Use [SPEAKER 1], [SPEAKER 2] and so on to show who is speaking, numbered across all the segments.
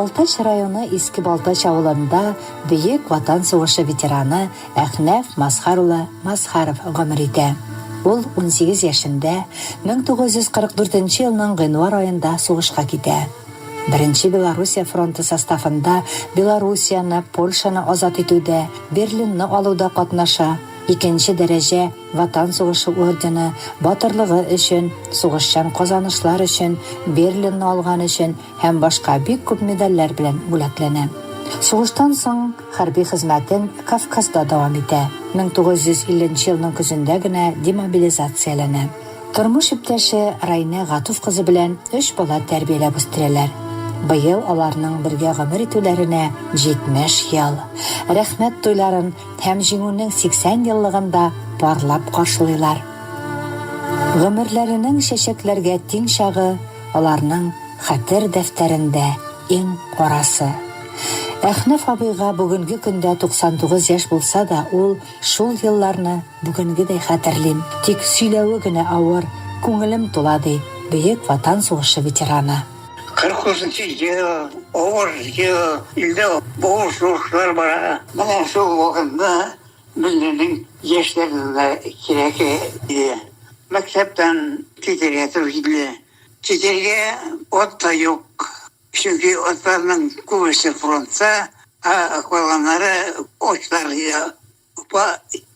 [SPEAKER 1] Балтач районы Иске Балтач авылында Бөек Ватан сугышы ветераны Әхнәф Мазһар улы Мазһаров гомер итә. Ул 18 яшендә, 1944 нче елның гыйнвар аенда сугышка китә. Беренче Белоруссия фронты составында Белоруссияне, Польшаны азат итүдә, Берлинны алуда катнаша, икенче дәрәҗә Ватан сугышы ордены, Батырлыгы өчен, Сугышчан казанышлар өчен, Берлинны алган өчен һәм башка бик күп медальләр белән бүләкләнә. Сугыштан соң хәрби хезмәтен Кавказда дәвам итә, 1950 нче елның көзендә генә демобилизацияләнә. Тормыш иптәше Райнә Гатуф кызы белән өч бала тәрбияләп үстерәләр. Быел аларның бергә гомер итүләренә 70 ел. Рәхмәт туйларын һәм Җиңүнең 80 еллыгын да парлап каршылыйлар. Гомерләренең чәчәкләргә тиң чагы аларның хәтер дәфтәрендә иң карасы. Әхнәф абыйга бүгенге көндә 99 яшь булса да, ул шул елларны бүгенгедәй хәтерлим, тик сөйләве генә авыр, күңелем тула, ди Бөек Ватан сугышы ветераны.
[SPEAKER 2] 49 ел, авыр ел, илдә авыр сугышлар бара. Менә шул вакытта безнең яшьләрне дә кирәк иде. Мәктәптән китәргә туры килде. Китәргә ат та юк. Чөнки атларның күбесе фронтта, ә калганнары ачлар иде. Апа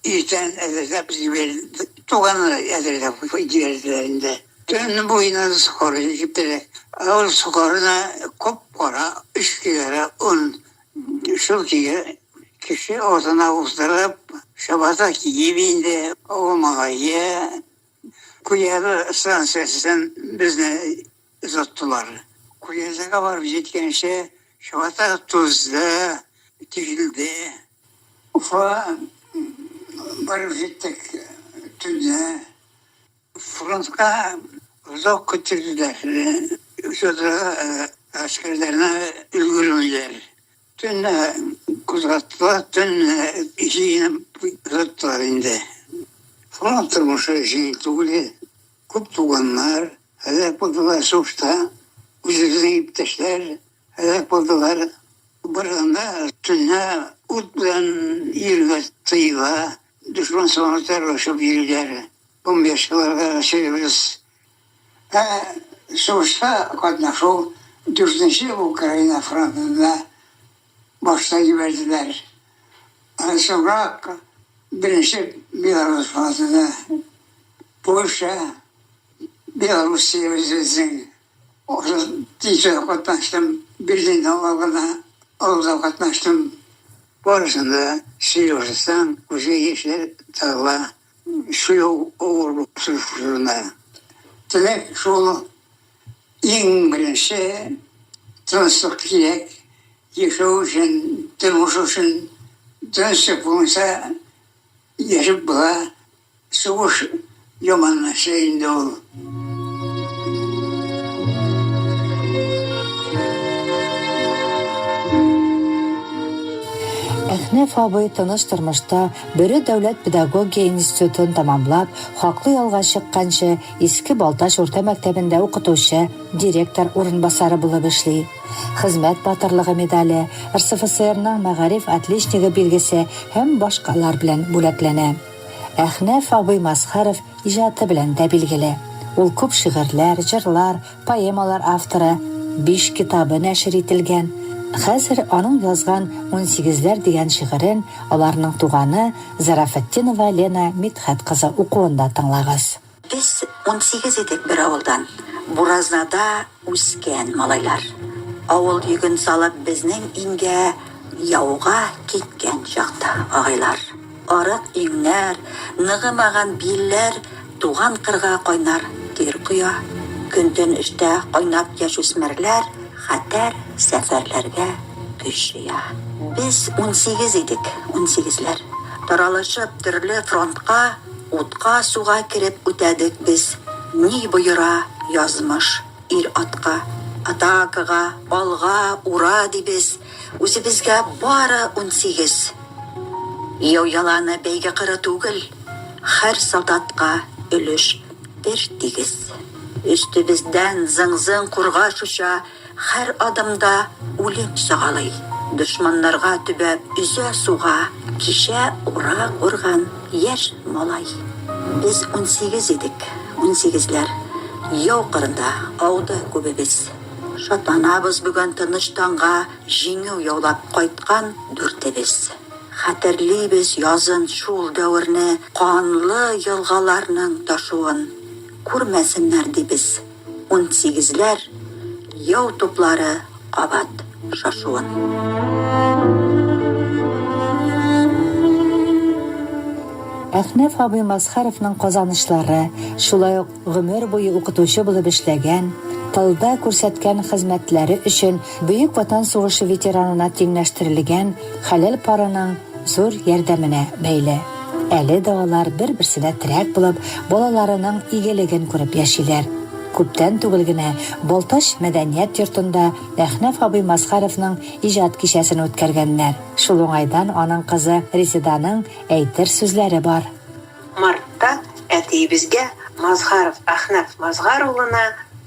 [SPEAKER 2] иртән әзерләп җибәрде, туганы әзерләп җибәрделәр инде. Төн буена сухари җибәрде. Ә ул сухарина кап-кара, өч килограмм он. Шул көе кеше атына утырып, чабата киеп инде, авыл малае Куялы станциясеннән безне озаттылар. Куязага барып җиткәнче, чабата тузды, тишелде. Уфа барып җиттек төнлә. Фронтка озак көттерделәр. Озатырга гаскәрләрне өлгермиләр. Төнлә кузгаттылар, төнлә җыенып озаттылар инде. Фронт тормышы җиңел түгел иде. Күп туганнар һәлак булдылар сугышта. Үзебезнең иптәшләр һәлак булдылар. Барганда төнлә ут белән йөрергә тыела. Дошман самолетлары очып йөриләр. Бомбежкаларга очрыйбыз. Ә сугышта катнашу дүртенче Украина фронтында башта җибәрделәр. Ә соңрак беренче Белорус фронтында, Польша, Белоруссия үзебезнең тиздә катнаштым, Берлинны алганда алуда катнаштым. Барысын да сөйли башласаң, күзгә яшьләр тыгыла. Шул авыр сугышында. Теләк шул, иң беренче тынычлык кирәк. Яшәү өчен, тормыш өчен тынычлык булмаса, яшәп була. Сугыш яман нәрсә инде ул.
[SPEAKER 1] Әхнәф абый тыныч тормышта Бөре дәүләт педагогия институтын тәмамлап, хаклы ялга чыкканчы Иске Балтач урта мәктәбендә укытучы, директор урынбасары булып эшли. Хезмәт батырлыгы медале, РСФСРның мәгариф отличнигы билгесе һәм башкалар белән бүләкләнә. Әхнәф абый Мазһаров иҗаты белән дә билгеле. Ул күп шигырьләр, җырлар, поэмалар авторы, биш китабы нәшер ителгән. Хәзер аның язган Унсигезләр дигән шигырен аларның туганы Зарафетдинова Лена Мидхәт кызы укуында тыңлагыз.
[SPEAKER 3] Без 18 идек бер авылдан, Буразнада үскән малайлар. Авыл йөген салып безнең иңгә Яуга киткән чакта агайлар. Арык иңнәр, ныгымаган билләр Туган кырга кайнар тир коя. Көн-төн эштә кайнап яшүсмерләр Хәтәр сәфәрләргә көч җыя. Без 18 идек, унсигезләр. Таралышып төрле фронтка, Утка-суга кереп үтәдек без. Ни боера язмыш ир-атка? Атакага, алга, ура, дибез. Үзебезгә бары 18. Яу яланы бәйге кыры түгел, Һәр солдатка өлеш бер тигез. Өстебездән зың-зың кургаш оча, Һәр адымда үлем сагалый. Дошманнарга төбәп өзә суга. Кичә урак урган яшь малай. Без 18 идек, унсигезләр. Яу кырында ауды күбебез. Шатланабыз бүген тыныч таңга Җиңү яулап кайткан дүртебез. Хәтерлибез язын шул дәверне, Канлы елгаларның ташуын. Күрмәсеннәр дибез, унсигезләр Яу туплары кабат шашуын.
[SPEAKER 1] Әхнәф абый Мазһаровның казанышлары, шулай ук гомер буе укытучы булып эшләгән, тылда күрсәткән хезмәтләре өчен Бөек Ватан сугышы ветеранына тиңләштерелгән хәләл парының зур ярдәменә бәйле. Әле дә алар бер-берсенә терәк булып, балаларының игелеген күреп яшиләр. Күптән түгел генә Балтач мәдәният йортында Әхнәф абый Мазһаровның иҗат кичәсен үткәргәннәр. Шул уңайдан аның кызы Резеданың әйтер сүзләре бар.
[SPEAKER 4] Мартта әтиебезгә, Мазһаров Әхнәф Мазһар улына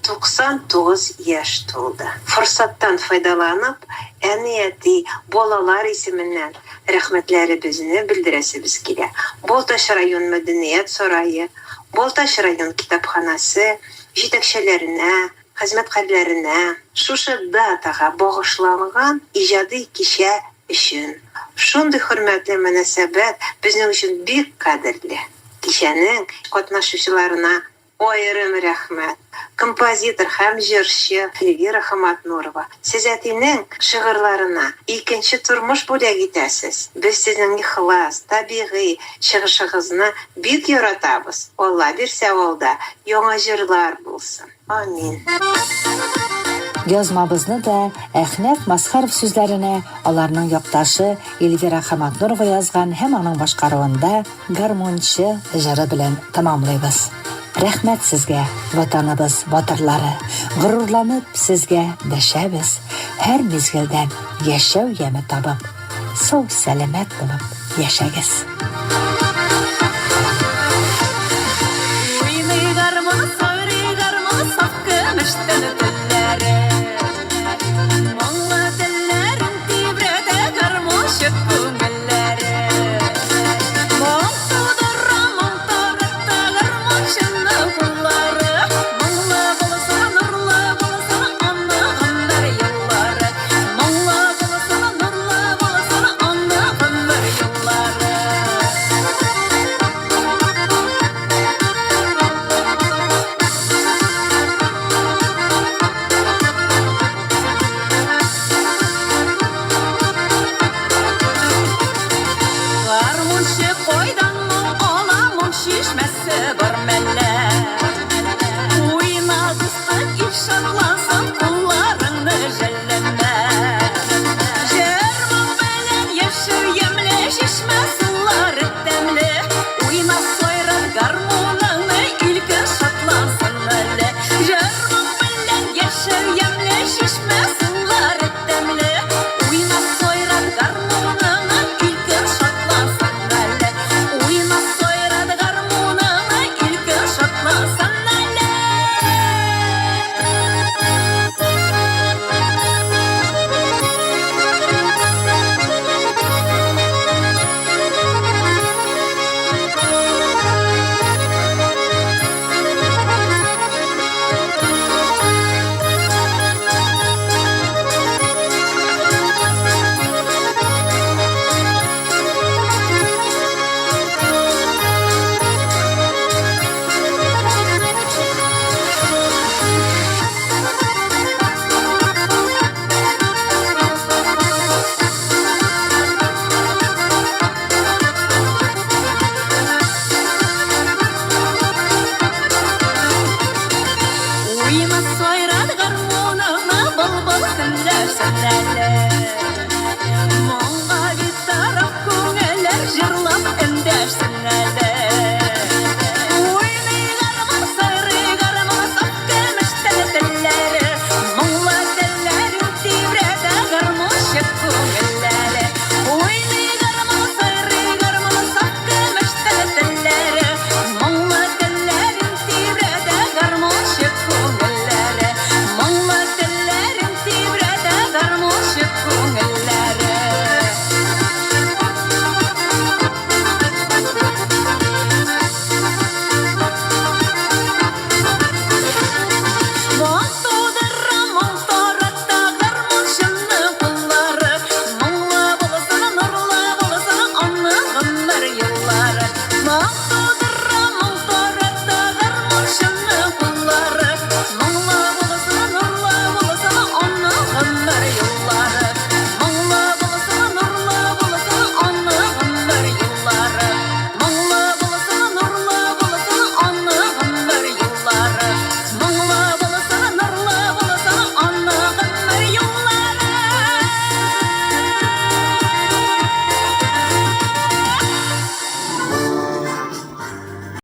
[SPEAKER 4] 99 яшь тулды. Форсаттан файдаланып, әни-әти, балалар исеменнән рәхмәтләребезне белдерәсебез килә. Балтач район мәдәният сарае, Балтач район китапханәсе җитәкчәләренә, хезмәткәрләренә шушы датага багышланган иҗади кичә өчен. Шундый хөрмәтле мөнәсәбәт безнең өчен бик кадерле. Кичәнең катнашучыларына аерым рәхмәт. Композитор һәм җырчы Эльвира Хаматнурова, сез әтинең шигырьләренә икенче тормыш бүләк итәсез. Без сезнең ихлас, табигый чыгышыгызны бик яратабыз. Алла бирсә алда яңа җырлар булсын. Амин.
[SPEAKER 1] Язмабызны да Әхнәф Мазһаров сүзләренә аларның якташы Эльвира Хаматнурова язган һәм аның башкаруында Гармунчы җыры белән тәмамлыйбыз. Рәхмәт сезгә, Ватаныбыз батырлары! Горурланып сезгә дәшәбез, һәр мизгелдән яшәү яме табып, сау-сәламәт булып яшәгез!
[SPEAKER 5] Уйный гармун, сайрый гармун, саф көмештән телләре. Моңлы телләрен тибрәтә гармунчы күңелләре. Моң тудыра, моң тарата гармунчының куллары. Моңлы булсын, нурлы булсын аны гомер еллары. Моңлы булсын, нурлы булсын аны гомер еллары. Гармунчы кайдан моң ала, моң чишмәсе бар мәллә? Уйна, дустым, ил шатлансын, кулларыңны жәлләмә. Җыр-моң белән яшәү ямьле, чишмә сулары тәмле. Уйна, сайрат гармуныңны, ил-көн шатлансын әле. Җыр-моң белән яшәү ямьле, чишмә сулары тәмле. Уйна, сайрат гармуныңны, ил-көн шатлансын әле. Уйна, сайрат гармуныңны, ил-көн шатлансын әле. Уйна, сайрат гармуныңны, былбыл көйләсен әле.